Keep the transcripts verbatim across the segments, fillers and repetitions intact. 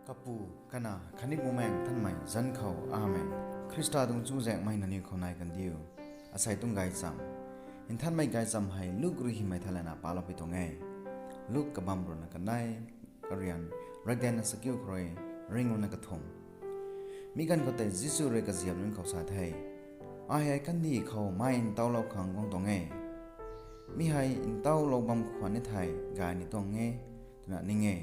Kapu, Kanac khatni Bumaengh Nthanmei zanc khou, Amen. Khrista tuang chuzaenghmei nangniw khou nai kandiu. Asei tuang gaychamv. Nthanmei gaychamv hei Luk rui hymei thaylana paloupui tuang e. Luk kabamv ruhna kanei, karian, rakdanna sakiu khou rui ringlouna kathumh. Mi ganv khou tei Jisu rui kaziap nunc khou sa the, Ai hei kandih khou mei ntauhlou khang guang tuang e. Mi hei ntauhlou bam khwan ni thei gay ni tuang e, twna ning e.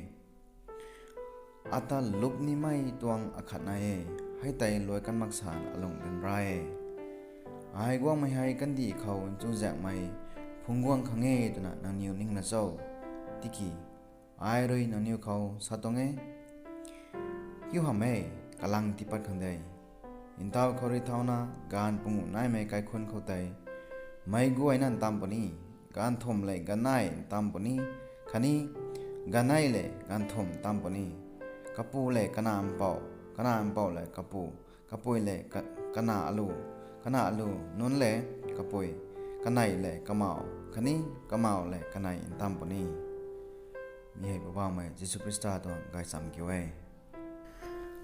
Ata lup nimei tuang akhat nai e, hei tei luai kan mak san alung ryanra e. Ai guangmei hei kandih khou chuzaenghmei phungc guang khang e twna nangniw ningna cho? Tiki ai rui nangniw khou sa tuang e, kiu hamh e, kalang tiipat khang de. Ntauh khou rui thauna gaanv panguh naimei kaikhunc khou tei meic guayna ntam puni, gaanv thumh lev ganei ntam puni, khatni ganei lev gaanv thumh ntam puni. Kapu lev kanac mpouh, kanac mpouh lev kapu, kapui lev ka-, kanac alu, kanac alu nunc lev kapui, kanei lev kamau, khatni kamau lev kanei ntam puni. Mi hei Poubauhmei Jisu Khrista tuang gaychamv kiu e.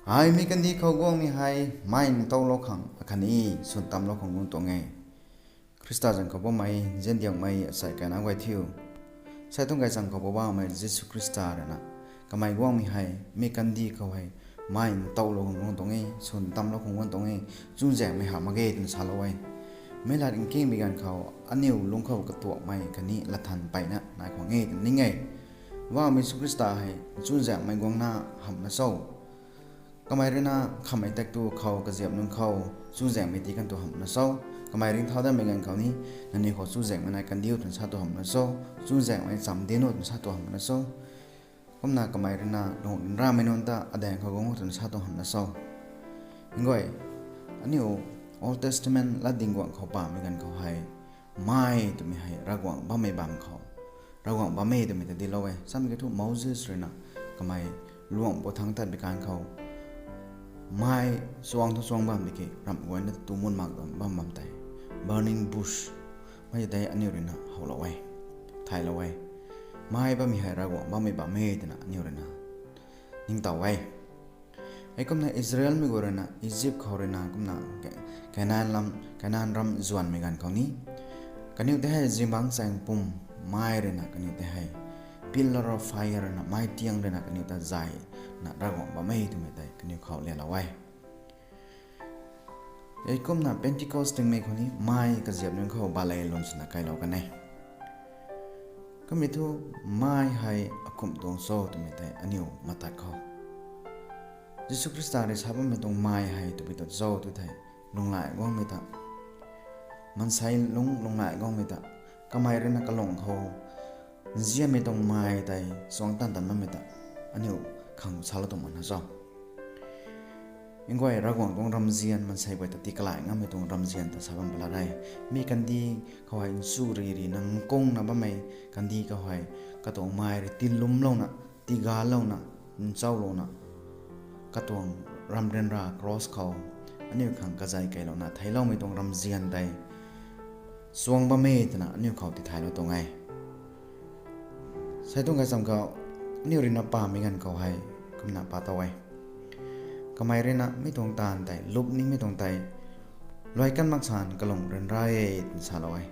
Ai mi kandih khou guangmei hei mei ntauhlou khang akhatni swn tamlou khang guang tuang e. Khrista zanc khou bammei, nziandiangmei asei kaina guay thiu. Asei tuang gaychamv khou Poubauhmei Jisu Khrista rui na, kamei guangmei hei mi kandih khou hei mei ntauhlou khang guang tuang e, swn tamlou khang guang tuang e, chuzaenghmei hamh mak ge twna salou e. Meic lat nkingmei ganv khou aniu lungc khou katuakmei khatni latthan mpeyna nai khwan e twna ning e. Poubauhmei Jisu Khrista hei chuzaenghmei guangna hamhna cho? Kamei rui na khamhmei tak tu khou kaziap nunc khou chuzaenghmei tii kan tu hamhna cho? Kamei ringcthau datmei ganv khou ni, nangniw khou chuzaenghmei nai kandiu twna sa tu hamhna cho? Chuzaenghmei cham diu twna sa tu hamhna cho? Kumna kamei rui na lung ryanramei nunc ta adaeng khou guang twna sa tu hamhna cho? Nguay, aniu Old Testament latdyng guangc khou pamei ganv khou hei, mei twmei hei Ravguangc bammei bam khou, Ravguangc bam e twmei ta dilou e. Samei kiu thu Moses rui na kamei luangc pw thangc tat bi kan khou mei chuang thu chuang bam di ki, ramh guayna tu mun mak bam bam tei, burning bush, mei tei aniu rui na howlou e, thaylou e. Mei bammei hei Ravguangc bammei bam e twna aniu rui na ningtow e. Heikumna Israelmei guay rui na Egypt khou rui na kumna Ka-, Canaan lam, Canaan ram zuanmei ganv khou ni, kaniw tei hei zingbangc chaeng pum mei rui na kaniw tei hei pillar of fire rui na mei tiang rui na kaniw ta zay na Ravguangc bam e twmei tei kaniw khou lelou e. Heikumna Pentecost tingmei khou ni mei kaziap nunc khou balei lun swna kailou kan e. Kummei thu mei hei akumh tuang cho twmei tei aniu matat khou, Jisu Khrista rui sa bammei tuang mei hei twpui tu cho tu thei, lunglai guangmei ta, maansei lungc lunglai guangmei ta, kamei rui na kalung khou nzianmei tuang mei tei chuang tan tan bammei ta aniu khang salou tuang mak na cho? Nguay, Ravguangc tuang ramzian maansei guay ta tii kalai ngammei tuang ramzian ta sa bam pala re. Mi kandih khou hei nchu ri ri na nkungna bammei kandih khou hei katuang mei rui tiilumclouna, tiigalouna, nchaulouna, katuang ram ryanra cross khou aniu khang kazei keylouna theicloumei tuang ramzian tei chuang bam e twna aniu khou tithaylou tuang e. Asei tuang gaychamv khou aniu rui na pamei ganv khou hei kumna pa tow e. Kamei rui na mi tuang taanv tei, lup nimei tuang tei luai kan mak san kalung ryanra e twna salou e.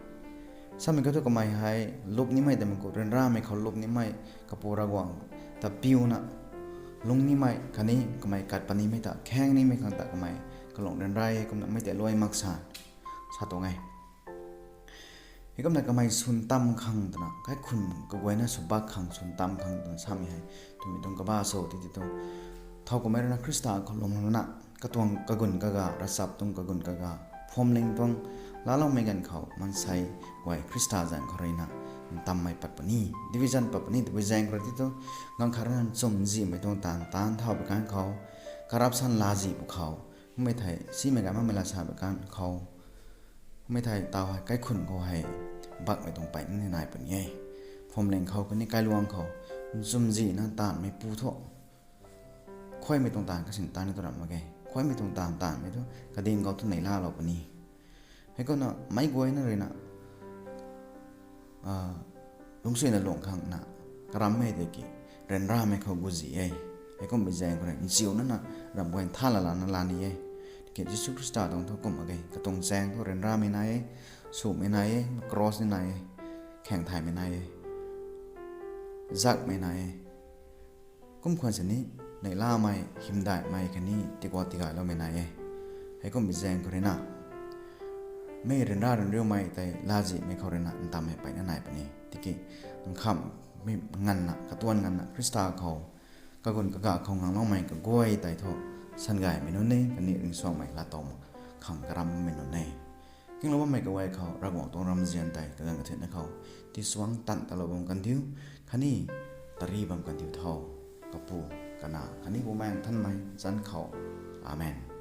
Samei kiu thu kamei hei lup nimei twmei khou ryanramei khou lup nimei, Kapu Ravguangc ta piuna lungc nimei khatni kamei kat punimei ta khaeng nimei khang ta kamei kalung ryanra e, kumna mei tei luai mak san sa tuang e. Heikumna kamei swn tam khang twna, kaikhunc kaguayna sw bak khang swn tam khang twna samei hei twmei tuang kaba cho ti ti tu, thow kamei rui na Khrista khou lwmlouna katuang kagun kaga, ravchap tuang kagun kaga, phuamling tuang laaloumei ganv khou maansei guay Khrista zaeng khou rui na ntammei pat puni, division pat puni, twpui zaeng khou rui ti tu, ganv khat rui na nchumzihmei tuang taanv taanc thau pui kan khou, corruption laazih pwkhou, kummei thei simei gay makmei laa sa pui kan khou, kummei thei taw hei kaikhunc khou hei bakmei tuang pey ni nai puni e. Phuamling khou khatni kailuang khou nchumzihna taanvmei pu thu, khuaymei tuang taanv kasin taanv ni tu ramh mak ge, khuaymei tuang taanv taanvmei thu kading khou thu neih laalou puni. Heikumna meic guayna rui na lungcsuina lung khang na karammei tiki ryanramei khou guzi e. Heikumbi zaeng khou rui nziu nana ramh guay nthan lana la ni e. Tiki Jisu Khrista tuang thu kum mak ge, katuang zaeng thu ryanramei nai e, swmei nai e, cross ni nai e, khaeng thaymei nai e, zakmei nai e. Kum khwan sini neihlamei, hymdaihmei khatni tikua tigayloumei nai e. Heikumbi zaeng khou rui na mei ryanra ryanriumei tei latzihmei khou rui na ntammei mpeyna nai puni. Tiki nkhamhmei nganvna, katuan nganvna Khrista khou kagun kaga khou ngangloumei kaguay tei thu sangaymei nunc e, khatni ringcsuangmei laatow khang karamhmei nunc e. Kinglou bammei kaguay khou Ravguangc tuang ramzian tei kaganv kathuicna khou tisuang tan talou bam kandiu, khatni tari bam kandiu tho. Kapu, Kanac khatni Bumaengh Nthanmei zanc khou. Amen.